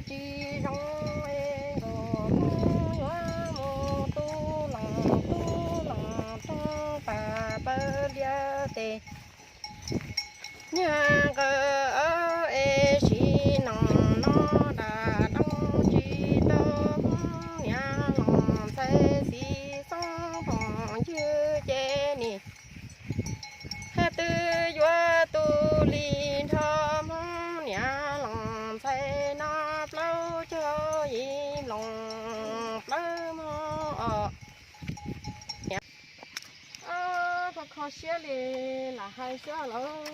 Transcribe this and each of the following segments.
Tsis zoo es nkauj Hmoob yuav mus tu loos tu loos rau pas pawg liaj tes. Nyuag nqawm es sim noos no dam doo tsis tau, niam loos ntxhais xis xoob phoom ywg ces nim hais twb yuav tu li nrho Hmoob, niam loos ntxhais no plaub caug yim nploos plaub hmos os. Kho kho siab li lam hais xwb lawm.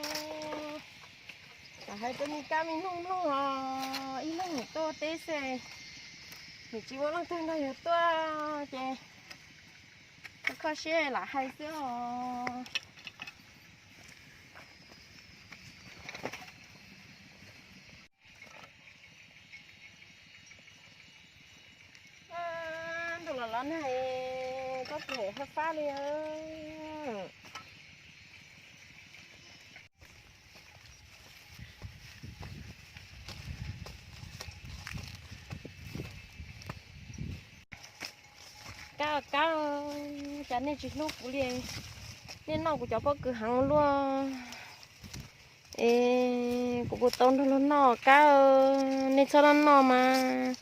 Lam hais rau me kab me noog mloog os, ib leeg mus tuaj teb xwb, nws tsis muaj leej twg nrog yus tuaj ces kho kho siab lam hais xwb os. Ntuj los los nag, pob kws haj fab li. Kab kab, cas nej tsis hlub kuv li, nej noj kuv cov pob kws heev luaj. Es kuv puas tau nrog luag noj kab, nej txhob noj noj mas.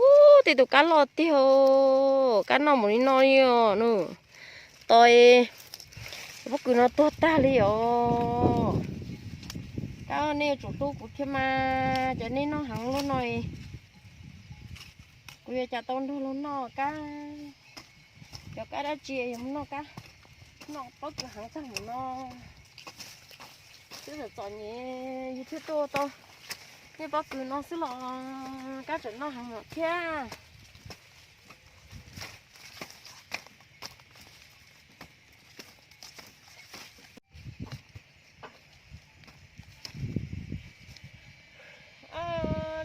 Ub, tej tus kab loj tiag, kab noj mus li no li os nus. Tos es pob kws no tuag tag li os. Kab, nej yuav tsum hlub kuv thiab mas, ces nej noj heev luaj no es kuv yuav cas tau nrog luag noj kab. Cov kab dab tsi yuav mus noj kab, noj pob kws heev tag mus no. Twb txom txom nyem yus thiaj tuaj tau nej pob kws no xwb los kab tseem noj heev lawm thiab.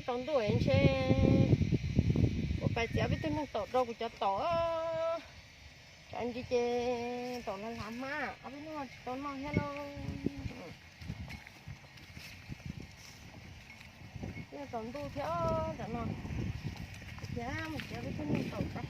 Tsaus ntuj ntshe kuv pais txiav peb tug neeg taum rau kuv cov taum. Tsam ntsis ces taum lag lag hmab ob peb hnub tsis tau noj thiab lauj. Tsaus ntuj thiab tam no, thiab mus txiav peb tug neeg taum tso.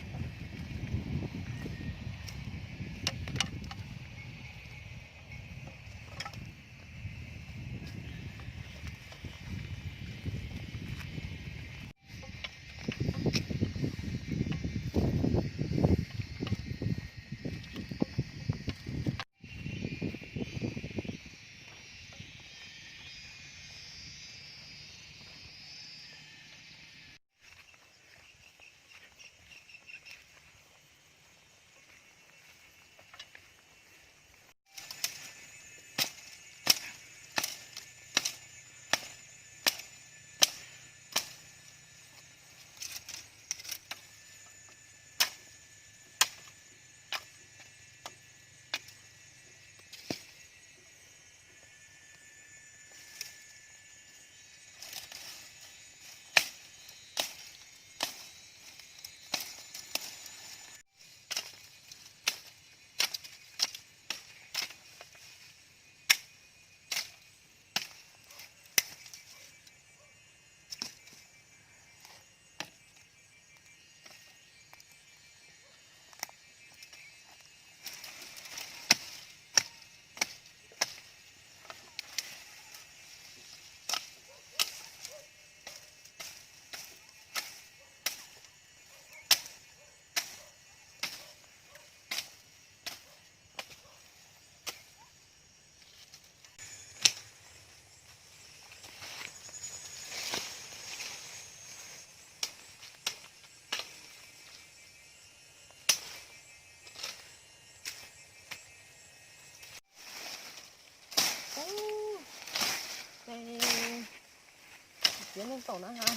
Txiav neeg taum na ha,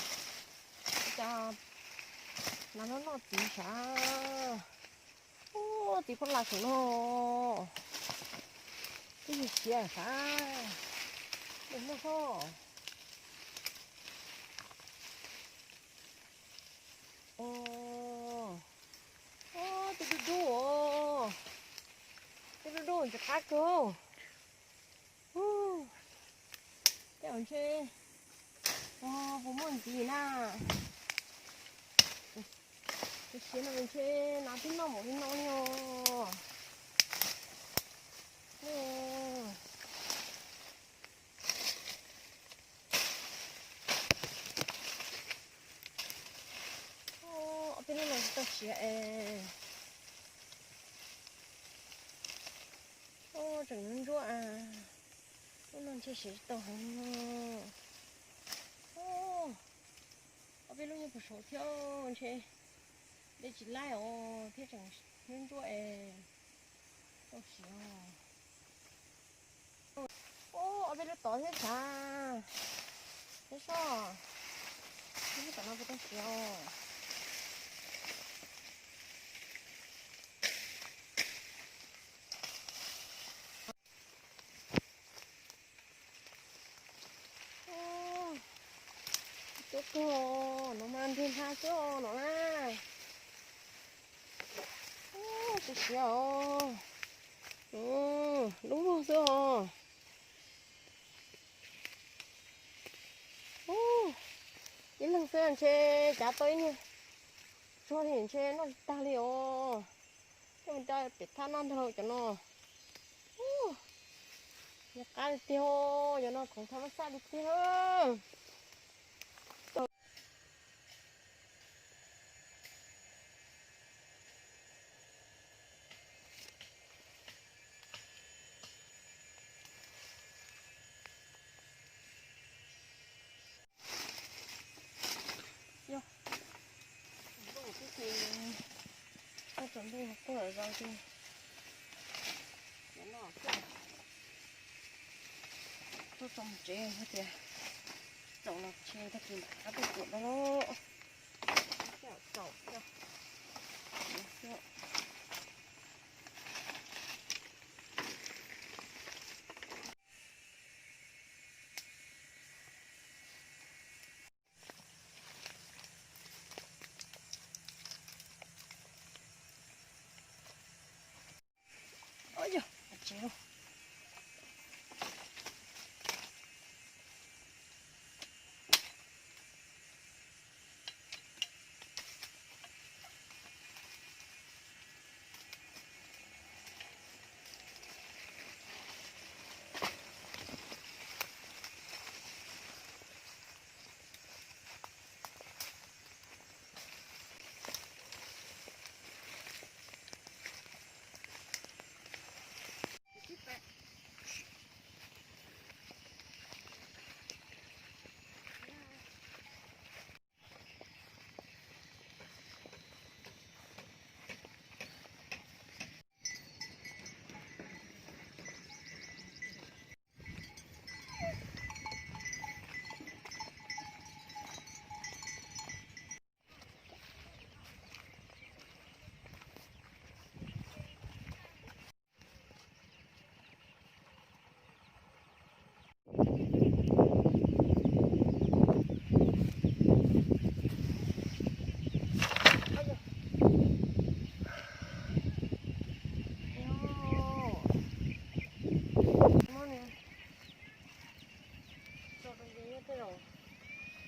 cas nas no noj txiv sav. Ub, txiv phob las saum no, twb yog siav sav, noj hlob. Ub, tej dub dub, tej dub dub ntsis qab kawg. Tej ntshe Puas muaj ntxiv na? Tus siav no ntshe nas twb noj npaum li no li os. Ob peb lub no tsis tau siav es. Tseem ntsuab a. Lub no ntshe siav tsis tau heev. Ob peb lub nyob puag saud thiab ntshe de tsis laib os thiab tseem ntsuab es tau siav. Ob peb lub tod thiab xav, thiab soj, lub tom no puas tau siav os. Tuaj kawg no mas nrug nthab xwb os no na. Siav siav os. Dub vog xwb os. Ib leeg xwb ntshe cav tau ib niag tsog li ntshe noj tsis tag li os. Coj mus rau pem thaj noj ntag lauj cov no. Yog qab li tiag, cov no khoom thaj mab xaj li tiag. Yog, tsaus ntuj tuaj lawm zos ces tuaj txog tsev hais tias txaus los tsheb tag kis mam rov qab tuaj tsev dua lauj. Txaus.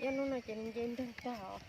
Nyob hnub no ces nws nce nteeg tag os.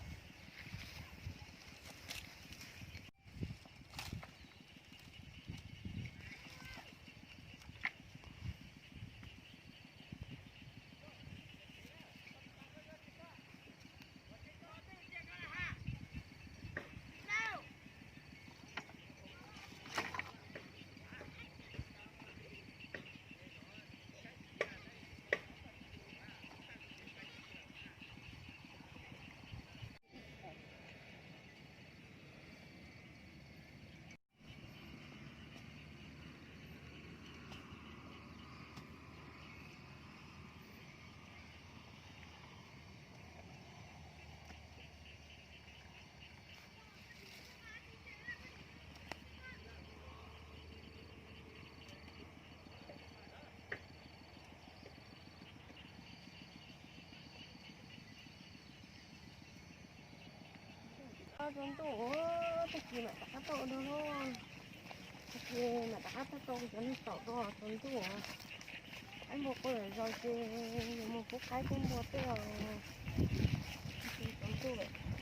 Tsaus ntuj, tag kis mam rov qab tau dua lauj. Tag kis mam rov qab tau cov neeg taum dua, tsaus ntuj. Qaib npua quaj zom zaws ces yuav mus pub qaib pub npua tej os. Tsaus ntuj lawm.